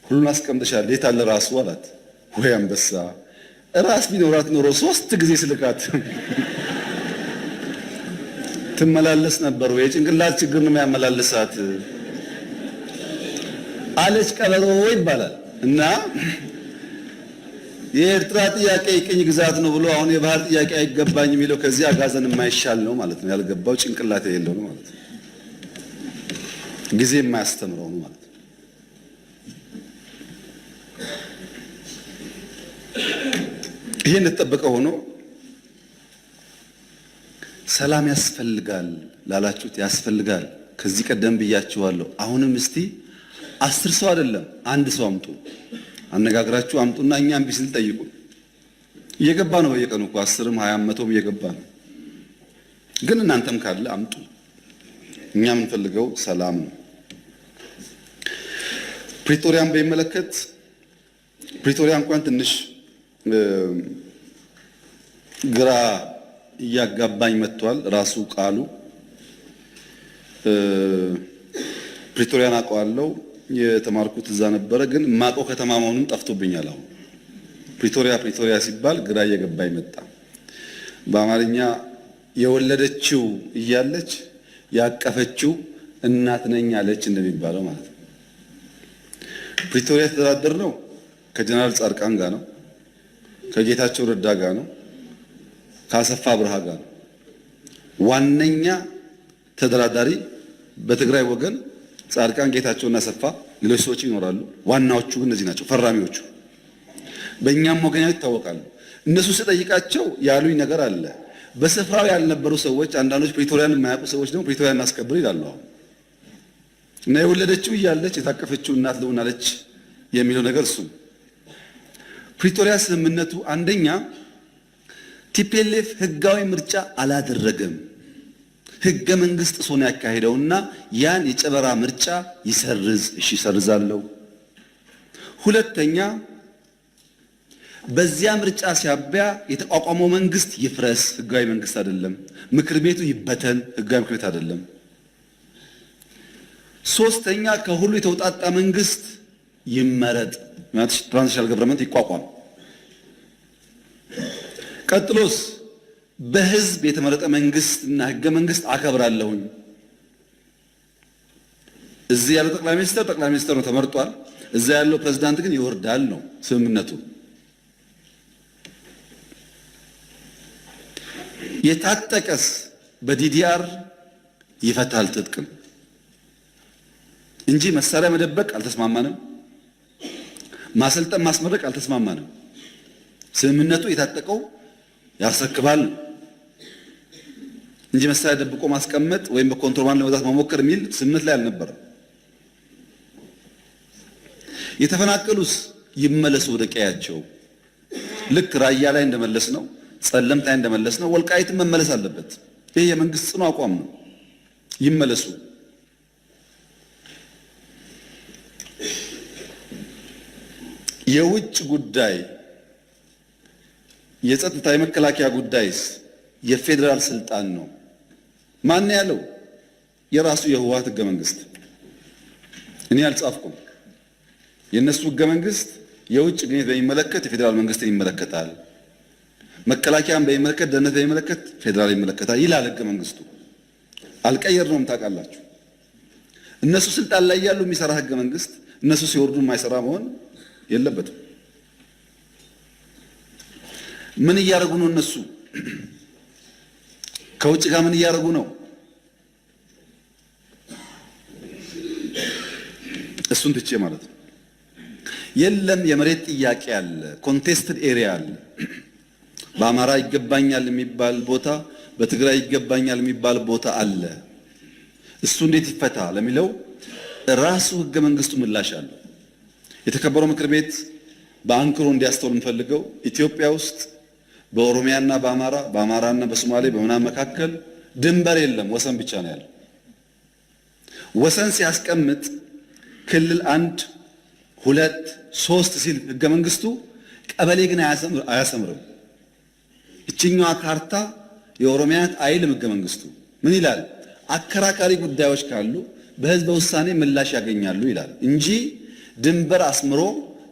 B: ሁሉን አስቀምጠሻል፣ የት አለ ራሱ አላት። ወይ አንበሳ ራስ ቢኖራት ኖሮ 3 ጊዜ ስልካት ትመላለስ ነበር ወይ? የጭንቅላት ችግር ነው የሚያመላልሳት አለች ቀበሮ ይባላል። እና የኤርትራ ጥያቄ የቅኝ ግዛት ነው ብሎ አሁን የባህር ጥያቄ አይገባኝ የሚለው ከዚህ አጋዘን የማይሻል ነው ማለት ነው። ያልገባው ጭንቅላት የሌለው ነው ማለት ነው። ጊዜ የማያስተምረው ነው ማለት ነው። ይሄ እንደተጠበቀ ሆኖ ሰላም ያስፈልጋል ላላችሁት ያስፈልጋል። ከዚህ ቀደም ብያችኋለሁ። አሁንም እስቲ 10 ሰው አይደለም አንድ ሰው አምጡ፣ አነጋግራችሁ አምጡና እኛ እምቢ ስንል ጠይቁ። እየገባ ነው በየቀኑ እኮ 10ም 20ም 100ም እየገባ ነው። ግን እናንተም ካለ አምጡ። እኛ የምንፈልገው ሰላም ነው። ፕሪቶሪያን በሚመለከት ፕሪቶሪያ እንኳን ትንሽ ግራ እያጋባኝ መጥቷል። ራሱ ቃሉ ፕሪቶሪያን አውቀዋለሁ፣ የተማርኩት እዛ ነበረ። ግን ማውቀው ከተማ መሆኑን ጠፍቶብኛል። አሁን ፕሪቶሪያ ፕሪቶሪያ ሲባል ግራ እየገባኝ መጣ። በአማርኛ የወለደችው እያለች ያቀፈችው እናት ነኝ አለች እንደሚባለው ማለት ነው። ፕሪቶሪያ የተደራደር ነው ከጀነራል ጻድቃን ጋር ነው፣ ከጌታቸው ረዳ ጋር ነው፣ ከአሰፋ አብርሃ ጋር ነው። ዋነኛ ተደራዳሪ በትግራይ ወገን ጻድቃን፣ ጌታቸውና አሰፋ፣ ሌሎች ሰዎች ይኖራሉ። ዋናዎቹ ግን እነዚህ ናቸው፣ ፈራሚዎቹ። በእኛም ወገን ይታወቃሉ። እነሱ ስጠይቃቸው ያሉኝ ነገር አለ። በስፍራው ያልነበሩ ሰዎች፣ አንዳንዶች ፕሪቶሪያን የማያውቁ ሰዎች ደግሞ ፕሪቶሪያን እናስከብር ይላሉ። አሁን እና የወለደችው እያለች የታቀፈችው እናት ልሁን አለች የሚለው ነገር እሱ ነው። ፕሪቶሪያ ስምምነቱ አንደኛ TPLF ህጋዊ ምርጫ አላደረገም። ህገ መንግስት ጥሶ ነው ያካሄደውና ያን የጨበራ ምርጫ ይሰርዝ። እሺ ይሰርዛለሁ። ሁለተኛ በዚያ ምርጫ ሲያቢያ የተቋቋመው መንግስት ይፍረስ፣ ህጋዊ መንግስት አይደለም። ምክር ቤቱ ይበተን፣ ህጋዊ ምክር ቤት አይደለም። ሶስተኛ ከሁሉ የተውጣጣ መንግስት ይመረጥ፣ transitional government ይቋቋም። ቀጥሎስ በህዝብ የተመረጠ መንግስት እና ህገ መንግስት አከብራለሁኝ። እዚህ ያለው ጠቅላይ ሚኒስትር ጠቅላይ ሚኒስትር ነው ተመርጧል። እዛ ያለው ፕሬዝዳንት ግን ይወርዳል ነው ስምምነቱ። የታጠቀስ በ DDR ይፈታል ትጥቅም እንጂ መሳሪያ መደበቅ አልተስማማንም። ማሰልጠን ማስመረቅ አልተስማማንም። ስምምነቱ የታጠቀው ያስረክባል እንጂ መሳሪያ ደብቆ ማስቀመጥ ወይም በኮንትሮባንድ ለመግዛት መሞከር የሚል ስምምነት ላይ አልነበረም። የተፈናቀሉስ ይመለሱ ወደ ቀያቸው። ልክ ራያ ላይ እንደመለስ ነው፣ ጸለምት ላይ እንደመለስ ነው፣ ወልቃይትም መመለስ አለበት። ይሄ የመንግስት ጽኑ አቋም ነው። ይመለሱ። የውጭ ጉዳይ የጸጥታ የመከላከያ ጉዳይስ የፌዴራል ስልጣን ነው። ማን ያለው? የራሱ የህወሓት ህገ መንግስት። እኔ አልጻፍኩም። የእነሱ ህገ መንግስት የውጭ ግንኙነት በሚመለከት የፌዴራል መንግስትን ይመለከታል፣ መከላከያን በሚመለከት ደህንነት በሚመለከት ፌዴራል ይመለከታል ይላል ህገ መንግስቱ። አልቀየርነውም፣ ታውቃላችሁ። እነሱ ስልጣን ላይ ያሉ የሚሰራ ህገ መንግስት እነሱ ሲወርዱ የማይሰራ መሆን የለበትም። ምን እያደረጉ ነው? እነሱ ከውጭ ጋር ምን እያደረጉ ነው? እሱን ትቼ ማለት ነው። የለም የመሬት ጥያቄ አለ፣ contested area አለ። በአማራ ይገባኛል የሚባል ቦታ፣ በትግራይ ይገባኛል የሚባል ቦታ አለ። እሱ እንዴት ይፈታ ለሚለው ራሱ ህገ መንግስቱ ምላሽ አለው። የተከበረው ምክር ቤት በአንክሮ እንዲያስተውል የምፈልገው ኢትዮጵያ ውስጥ በኦሮሚያና በአማራ በአማራና በሶማሌ በምናምን መካከል ድንበር የለም፣ ወሰን ብቻ ነው ያለው። ወሰን ሲያስቀምጥ ክልል 1 2 3 ሲል ህገ መንግስቱ ቀበሌ ግን አያሰምርም። እችኛዋ ካርታ የኦሮሚያ አይልም ህገ መንግስቱ። ምን ይላል? አከራካሪ ጉዳዮች ካሉ በህዝበ ውሳኔ ምላሽ ያገኛሉ ይላል እንጂ ድንበር አስምሮ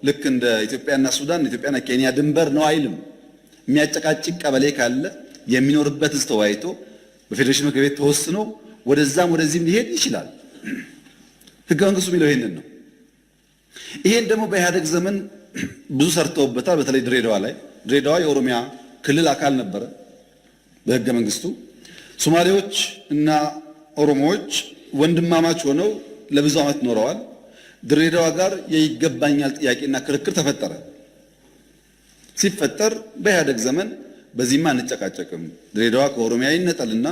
B: ልክ እንደ ኢትዮጵያና ሱዳን ኢትዮጵያና ኬንያ ድንበር ነው አይልም። የሚያጨቃጭቅ ቀበሌ ካለ የሚኖርበት ህዝብ ተወያይቶ በፌዴሬሽን ምክር ቤት ተወስኖ ወደዛም ወደዚህም ሊሄድ ይችላል። ህገ መንግስቱ የሚለው ይሄንን ነው። ይሄን ደግሞ በኢህአደግ ዘመን ብዙ ሰርተውበታል። በተለይ ድሬዳዋ ላይ ድሬዳዋ የኦሮሚያ ክልል አካል ነበረ በህገ መንግስቱ። ሶማሌዎች እና ኦሮሞዎች ወንድማማች ሆነው ለብዙ ዓመት ኖረዋል። ድሬዳዋ ጋር የይገባኛል ጥያቄና ክርክር ተፈጠረ። ሲፈጠር በኢህአደግ ዘመን በዚህማ አንጨቃጨቅም፣ ድሬዳዋ ከኦሮሚያ ይነጠልና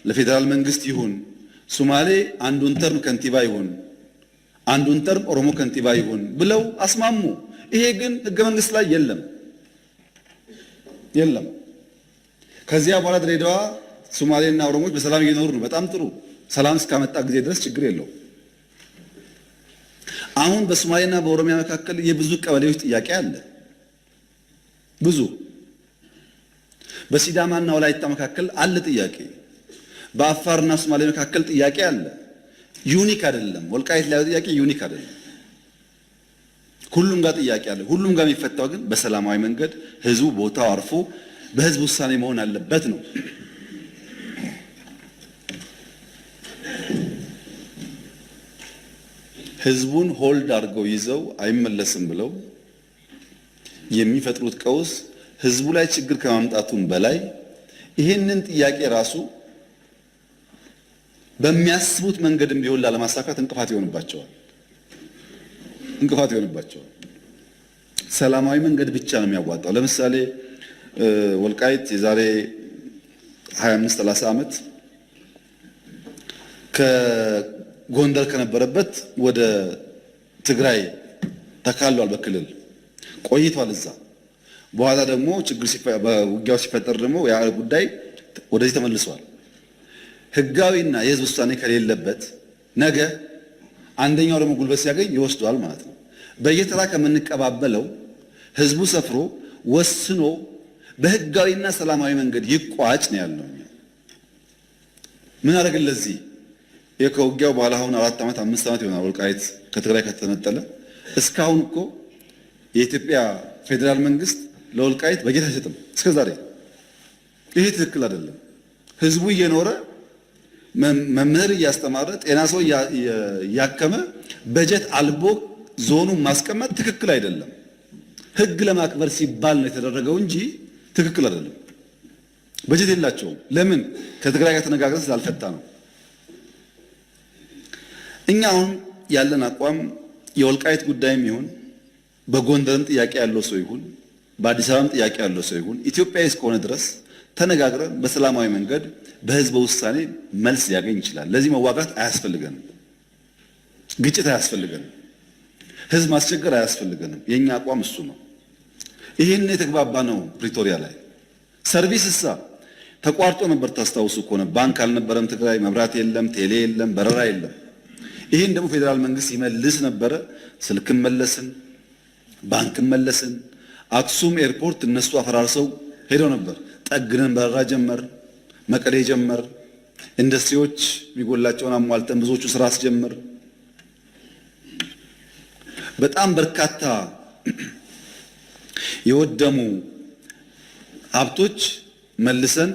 B: ለፌዴራል መንግስት ይሁን፣ ሶማሌ አንዱን term ከንቲባ ይሁን፣ አንዱን term ኦሮሞ ከንቲባ ይሁን ብለው አስማሙ። ይሄ ግን ህገ መንግስት ላይ የለም የለም። ከዚያ በኋላ ድሬዳዋ ሶማሌና ኦሮሞዎች በሰላም እየኖሩ ነው። በጣም ጥሩ። ሰላም እስካመጣ ጊዜ ድረስ ችግር የለውም። አሁን በሶማሌና በኦሮሚያ መካከል የብዙ ቀበሌዎች ጥያቄ አለ። ብዙ በሲዳማና ወላይታ መካከል አለ ጥያቄ። በአፋርና ሶማሌ መካከል ጥያቄ አለ። Unique አይደለም። ወልቃይት ላይ ጥያቄ unique አይደለም። ሁሉም ጋር ጥያቄ አለ። ሁሉም ጋር የሚፈታው ግን በሰላማዊ መንገድ ህዝቡ ቦታው አርፎ በህዝብ ውሳኔ መሆን አለበት ነው። ህዝቡን hold አድርገው ይዘው አይመለስም ብለው የሚፈጥሩት ቀውስ ህዝቡ ላይ ችግር ከማምጣቱም በላይ ይህንን ጥያቄ ራሱ በሚያስቡት መንገድም ቢሆን ላለማሳካት እንቅፋት ይሆንባቸዋል እንቅፋት ይሆንባቸዋል። ሰላማዊ መንገድ ብቻ ነው የሚያዋጣው። ለምሳሌ ወልቃይት የዛሬ 25 30 ዓመት ከጎንደር ከነበረበት ወደ ትግራይ ተካሏል። በክልል ቆይቷል እዛ። በኋላ ደግሞ ችግር ውጊያው ሲፈጠር ደግሞ ያ ጉዳይ ወደዚህ ተመልሷል። ህጋዊና የህዝብ ውሳኔ ከሌለበት ነገ አንደኛው ደግሞ ጉልበት ሲያገኝ ይወስደዋል ማለት ነው። በየተራ ከምንቀባበለው ህዝቡ ሰፍሮ ወስኖ በህጋዊና ሰላማዊ መንገድ ይቋጭ ነው ያለው። ምን አደረግን ለዚህ? ከውጊያው በኋላ አሁን 4 ዓመት 5 ዓመት ይሆናል ወልቃይት ከትግራይ ከተነጠለ። እስካሁን እኮ የኢትዮጵያ ፌዴራል መንግስት ለወልቃይት በጀት አይሰጥም እስከ ዛሬ። ይሄ ትክክል አይደለም። ህዝቡ እየኖረ መምህር እያስተማረ ጤና ሰው እያከመ በጀት አልቦ ዞኑን ማስቀመጥ ትክክል አይደለም። ህግ ለማክበር ሲባል ነው የተደረገው እንጂ ትክክል አይደለም። በጀት የላቸውም። ለምን? ከትግራይ ጋር ተነጋግረን ስላልፈታ ነው። እኛ አሁን ያለን አቋም የወልቃይት ጉዳይም ይሁን በጎንደርም ጥያቄ ያለው ሰው ይሁን በአዲስ አበባም ጥያቄ ያለው ሰው ይሁን ኢትዮጵያዊ እስከሆነ ድረስ ተነጋግረን በሰላማዊ መንገድ በህዝበ ውሳኔ መልስ ሊያገኝ ይችላል። ለዚህ መዋጋት አያስፈልገንም። ግጭት አያስፈልገንም። ህዝብ ማስቸገር አያስፈልገንም። የኛ አቋም እሱ ነው። ይህን የተግባባ ነው ፕሪቶሪያ ላይ። Service እሳ ተቋርጦ ነበር። ታስታውሱ ከሆነ ባንክ አልነበረም ትግራይ፣ መብራት የለም፣ ቴሌ የለም፣ በረራ የለም። ይህን ደግሞ ፌዴራል መንግስት ይመልስ ነበረ። ስልክም መለስን፣ ባንክም መለስን። አክሱም ኤርፖርት እነሱ አፈራርሰው ሄደው ነበር። ጠግነን በረራ ጀመር፣ መቀሌ ጀመር። ኢንዱስትሪዎች የሚጎላቸውን አሟልተን ብዙዎቹ ስራ አስጀመር። በጣም በርካታ የወደሙ ሀብቶች መልሰን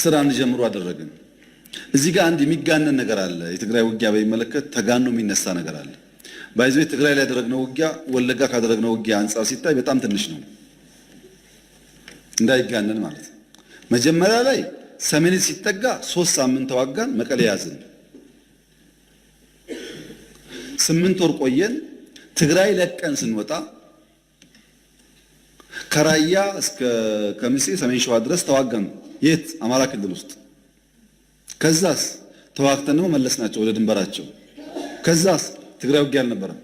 B: ስራ እንዲጀምሩ አደረግን። እዚህ ጋር አንድ የሚጋነን ነገር አለ። የትግራይ ውጊያ በሚመለከት ተጋኖ የሚነሳ ነገር አለ። By the way ትግራይ ላይ ያደረግነው ውጊያ ወለጋ ካደረግነው ውጊያ አንጻር ሲታይ በጣም ትንሽ ነው፣ እንዳይጋነን ማለት ነው። መጀመሪያ ላይ ሰሜን ሲጠጋ 3 ሳምንት ተዋጋን፣ መቀሌ ያዝን። 8 ወር ቆየን። ትግራይ ለቀን ስንወጣ ከራያ እስከ ከሚሴ ሰሜን ሸዋ ድረስ ተዋጋን። የት? አማራ ክልል ውስጥ። ከዛስ ተዋግተን ደግሞ መለስናቸው ወደ ድንበራቸው። ከዛስ ትግራይ ውጊያ አልነበረም።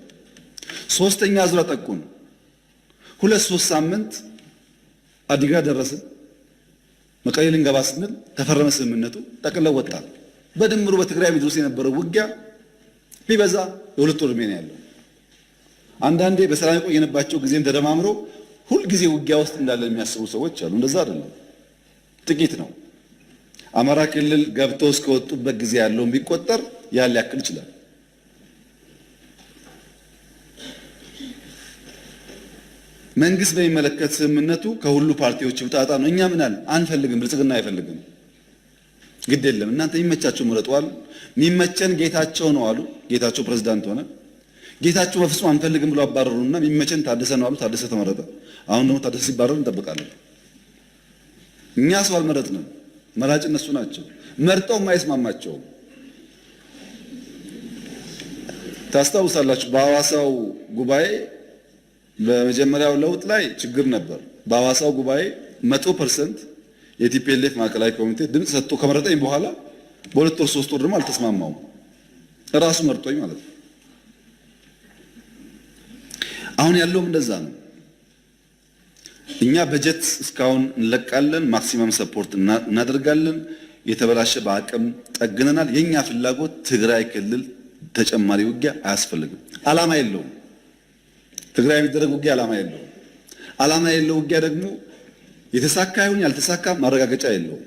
B: ሶስተኛ ዙር አጠቁን። 2 3 ሳምንት አዲግራት ደረስን። መቀሌ ልንገባ ስንል ተፈረመ ስምምነቱ፣ ጠቅለው ወጣል። በድምሩ በትግራይ ምድር ውስጥ የነበረው ውጊያ ቢበዛ የ2 ወር ዕድሜ ነው ያለው። አንዳንዴ በሰላም የቆየንባቸው ጊዜም ተደማምሮ ሁልጊዜ ውጊያ ውስጥ እንዳለን የሚያስቡ ሰዎች አሉ። እንደዛ አይደለም፣ ጥቂት ነው። አማራ ክልል ገብተው እስከወጡበት ጊዜ ያለውን ቢቆጠር ያን ሊያክል ይችላል። መንግስት በሚመለከት ስምምነቱ ከሁሉ ፓርቲዎች ውጣጣ ነው። እኛ ምን አልን? አንፈልግም፣ ብልጽግና አይፈልግም። ግድ የለም እናንተ የሚመቻቸው ምረጡ አሉ። የሚመቸን ጌታቸው ነው አሉ። ጌታቸው ፕሬዝዳንት ሆነ። ጌታቸው በፍጹም አንፈልግም ብሎ አባረሩና የሚመቸን ታደሰ ነው አሉ። ታደሰ ተመረጠ። አሁን ደግሞ ታደሰ ሲባረር እንጠብቃለን። እኛ ሰው አልመረጥንም፣ መራጭ እነሱ ናቸው። መርጠውም አይስማማቸውም። ታስታውሳላችሁ በሐዋሳው ጉባኤ በመጀመሪያው ለውጥ ላይ ችግር ነበር። በሐዋሳው ጉባኤ 100% የ TPLF ማዕከላዊ ኮሚቴ ድምፅ ሰጥቶ ከመረጠኝ በኋላ በ2 ወር 3 ወር ደግሞ አልተስማማውም። እራሱ መርጦኝ ማለት ነው። አሁን ያለውም እንደዛ ነው። እኛ በጀት እስካሁን እንለቃለን፣ maximum support እናደርጋለን። የተበላሸ በአቅም ጠግነናል። የኛ ፍላጎት ትግራይ ክልል ተጨማሪ ውጊያ አያስፈልግም። ዓላማ የለውም። ትግራይ የሚደረግ ውጊያ ዓላማ የለውም። ዓላማ የለው ውጊያ ደግሞ የተሳካ ይሁን ያልተሳካ ማረጋገጫ የለውም።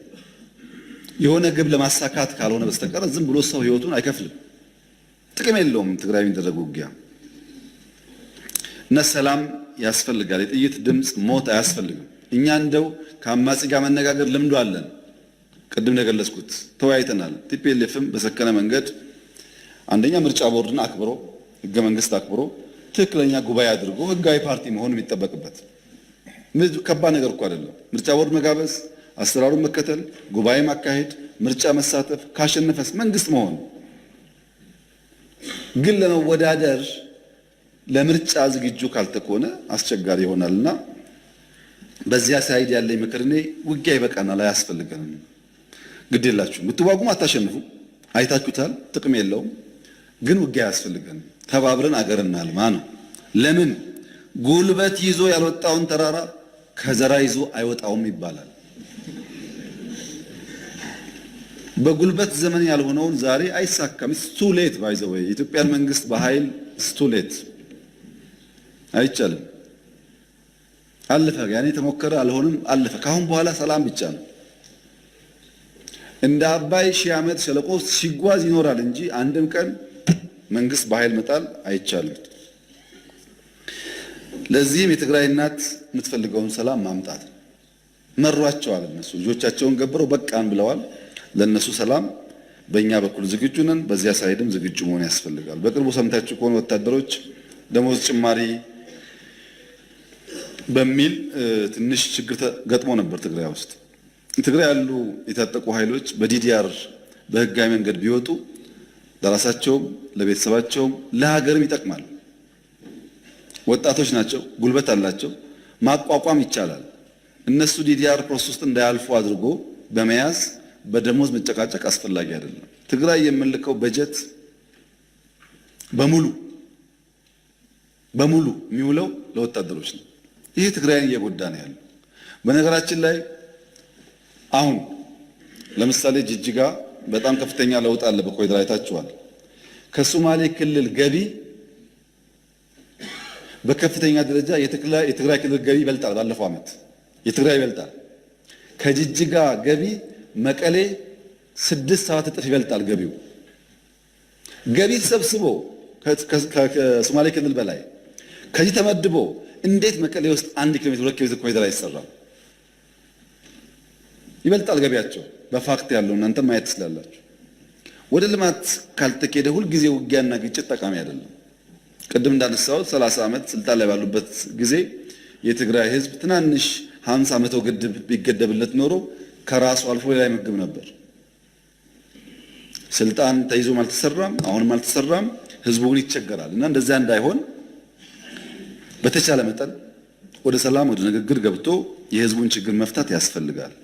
B: የሆነ ግብ ለማሳካት ካልሆነ በስተቀር ዝም ብሎ ሰው ህይወቱን አይከፍልም። ጥቅም የለውም ትግራይ የሚደረግ ውጊያ እና ሰላም ያስፈልጋል። የጥይት ድምፅ ሞት አያስፈልግም። እኛ እንደው ከአማጺ ጋር መነጋገር ልምዱ አለን። ቅድም እንደገለጽኩት ተወያይተናል። TPLF ም በሰከነ መንገድ አንደኛ ምርጫ ቦርድን አክብሮ ህገ መንግስት አክብሮ ትክክለኛ ጉባኤ አድርጎ ህጋዊ ፓርቲ መሆን የሚጠበቅበት ከባድ ነገር እኮ አይደለም። ምርጫ ቦርድ መጋበዝ፣ አሰራሩን መከተል፣ ጉባኤ ማካሄድ፣ ምርጫ መሳተፍ፣ ካሸነፈስ መንግስት መሆን። ግን ለመወዳደር ለምርጫ ዝግጁ ካልተኮነ አስቸጋሪ ይሆናልና በዚያ side ያለኝ ምክር እኔ ውጊያ ይበቃናል፣ አያስፈልገንም። ግድ የላችሁ ብትዋጉም አታሸንፉም፣ አይታችሁታል፣ ጥቅም የለውም። ግን ውጊያ አያስፈልገንም። ተባብረን አገር እናልማ ነው። ለምን ጉልበት ይዞ ያልወጣውን ተራራ ከዘራ ይዞ አይወጣውም ይባላል። በጉልበት ዘመን ያልሆነውን ዛሬ አይሳካም። It's too late by the way የኢትዮጵያን መንግስት በኃይል it's too late አይቻልም። አለፈ። ያኔ ተሞከረ፣ አልሆንም፣ አለፈ። ካሁን በኋላ ሰላም ብቻ ነው። እንደ አባይ ሺህ ዓመት ሸለቆ ሲጓዝ ይኖራል እንጂ አንድም ቀን መንግስት በኃይል መጣል አይቻልም። ለዚህም የትግራይ እናት የምትፈልገውን ሰላም ማምጣት መሯቸዋል። እነሱ ልጆቻቸውን ገብረው በቃን ብለዋል። ለነሱ ሰላም በእኛ በኩል ዝግጁ ነን። በዚያ side ም ዝግጁ መሆን ያስፈልጋል። በቅርቡ ሰምታችሁ ከሆነ ወታደሮች ደሞዝ ጭማሪ በሚል ትንሽ ችግር ገጥሞ ነበር ትግራይ ውስጥ። ትግራይ ያሉ የታጠቁ ኃይሎች በ DDR በህጋዊ መንገድ ቢወጡ ለራሳቸውም ለቤተሰባቸውም ለሀገርም ይጠቅማል። ወጣቶች ናቸው፣ ጉልበት አላቸው፣ ማቋቋም ይቻላል። እነሱ DDR process ውስጥ እንዳያልፉ አድርጎ በመያዝ በደሞዝ መጨቃጨቅ አስፈላጊ አይደለም። ትግራይ የምንልከው በጀት በሙሉ በሙሉ የሚውለው ለወታደሮች ነው። ይህ ትግራይን እየጎዳ ነው ያለው። በነገራችን ላይ አሁን ለምሳሌ ጅጅጋ በጣም ከፍተኛ ለውጥ አለ። በኮሪደር አይታችኋል። ከሶማሌ ክልል ገቢ በከፍተኛ ደረጃ የትግራይ ክልል ገቢ ይበልጣል። ባለፈው ዓመት የትግራይ ይበልጣል። ከጅጅጋ ገቢ መቀሌ 6-7 እጥፍ ይበልጣል ገቢው። ገቢ ተሰብስቦ ከሶማሌ ክልል በላይ ከዚህ ተመድቦ እንዴት መቀሌ ውስጥ 1 ኪሎ ሜትር 2 ኪሎ ሜትር ኮሪደር አይሰራም? ይበልጣል ገቢያቸው። በ fact ያለው እናንተ ማየት ትችላላችሁ። ወደ ልማት ካልተኬደ ሁልጊዜ ውጊያና ግጭት ጠቃሚ አይደለም። ቅድም እንዳነሳሁት 30 ዓመት ስልጣን ላይ ባሉበት ጊዜ የትግራይ ሕዝብ ትናንሽ 50 መቶ ግድብ ቢገደብለት ኖሮ ከራሱ አልፎ ሌላ ይመግብ ነበር። ስልጣን ተይዞም አልተሰራም፣ አሁንም አልተሰራም። ህዝቡ ግን ይቸገራል። እና እንደዚያ እንዳይሆን በተቻለ መጠን ወደ ሰላም ወደ ንግግር ገብቶ የህዝቡን ችግር መፍታት ያስፈልጋል።